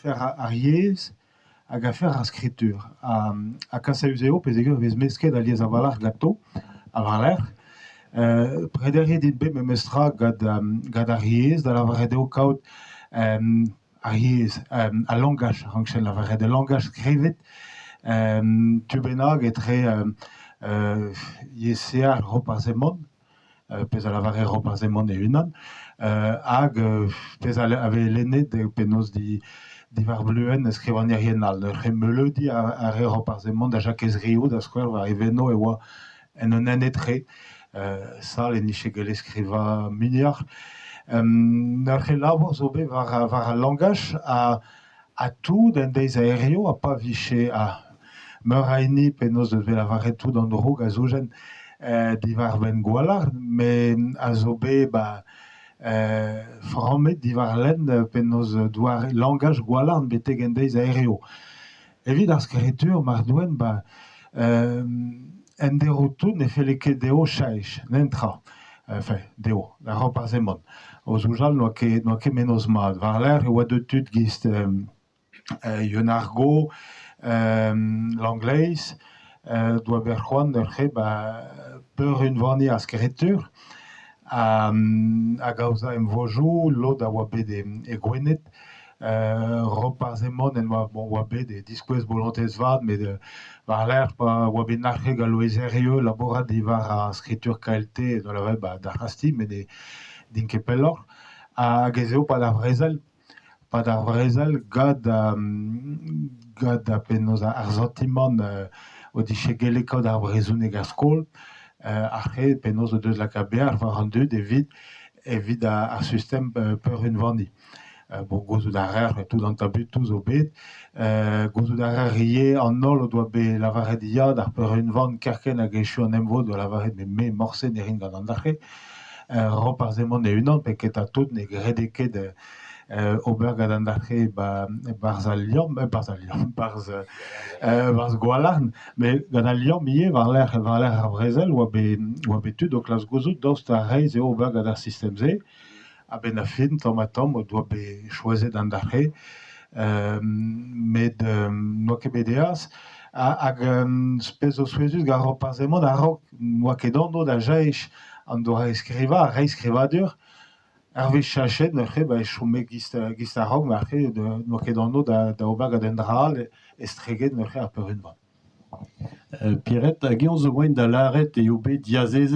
Afer ar yezh hag afer ar skritur. Ha kasaus eo peogwir e vez mesket alies a-walc'h ganto ha war-lerc'h. Prederiet int bet memestra gant gant ar yezh, da lavaret eo kaout ar yezh, al langaj a rankjen lavaret, al langaj skrivet tu bennak etre yezh Roparz Hemon, pezh a lavare Roparz Hemon e-unan, hag pezh a vez lennet penaos diwar bluenn skrivagnerien all. Neuze meuleudi a rae Roparz Hemon da Jakez Riou, da skouer, war e veno e oa en un hent-etre. Sal en dije gellet skrivañ muioc'h. Neuze labour zo bet war war al langaj ha ha tout en deiz a hiziv ha pa vije meur a hini penaos deus bet lavaret tout an droug a zoujen diwar-benn Gwalarn, met a zo bet ba frammet diwar lenn penaos doare langaj Gwalarn betek en deiz a hiziv. Evit ar skritur mar doent ba en deroù tout ne felle ket dezho cheñch, netra. Enfin, dezho, da Roparz Hemon. O soñjal n'oa ket n'oa ket mennozh mat. War-lerc'h e oa deuet tud 'giz Yeun ar Go, Langleiz, doa bet c'hoant neuze ba peurunvaniñ ar skritur hag aozañ emvodoù, lod a oa bet e Gwened. Roparz Hemon en doa bon oa bet e diskouez bolontez vat met war-lerc'h pa oa bet nac'het gant Loeiz Herrieu labourat diwar ar skritur KLT da lavaret ba d'ar c'hasti met ne din ket pelloc'h. Hag ez eo 'pad ar brezel 'pad ar brezel gant gant penaos ar santimant o dije gellet kaout ar brezhoneg er skol ar re penaos o deus lakaet bec'h war an dud evit evit ar sistem peurunvaniñ. Bon, gouzout a reer tout an tabutoù zo bet. Gouzout a reer ivez an holl o doa bet lavaret ya d'ar peurunvan kerkent hag echu an emvod o lavaret met me morse ne rin gant an dra-se. Roparz Hemon e-unan pe ketañ tout ne grede ket ober gant an dra-se 'barzh al liamm, 'barzh al liamm, 'barzh 'barzh Gwalarn, met gant al liamm ivez war-lerc'h war-lerc'h ar brezel oa bet oa bet tud o klask gouzout daoust ha reizh eo ober gant ar sistem-se. A-benn ar fin, tamm-ha-tamm, o doa bet choazet an dra-se, met n'oa ket bet aes. Hag pezh zo souezhus gant Roparz Hemon a-raok n'oa ket anv da cheñch an doare-skrivañ, ar reizhskrivadur. Ar wech cheñchet neuze ba e chome giz giz a-raok marteze n'oa ket anv da ober gant un dra all estreget neuze ar peurunvan. Pierrette, hag eñ zo moaien da lâret eo bet diazezet.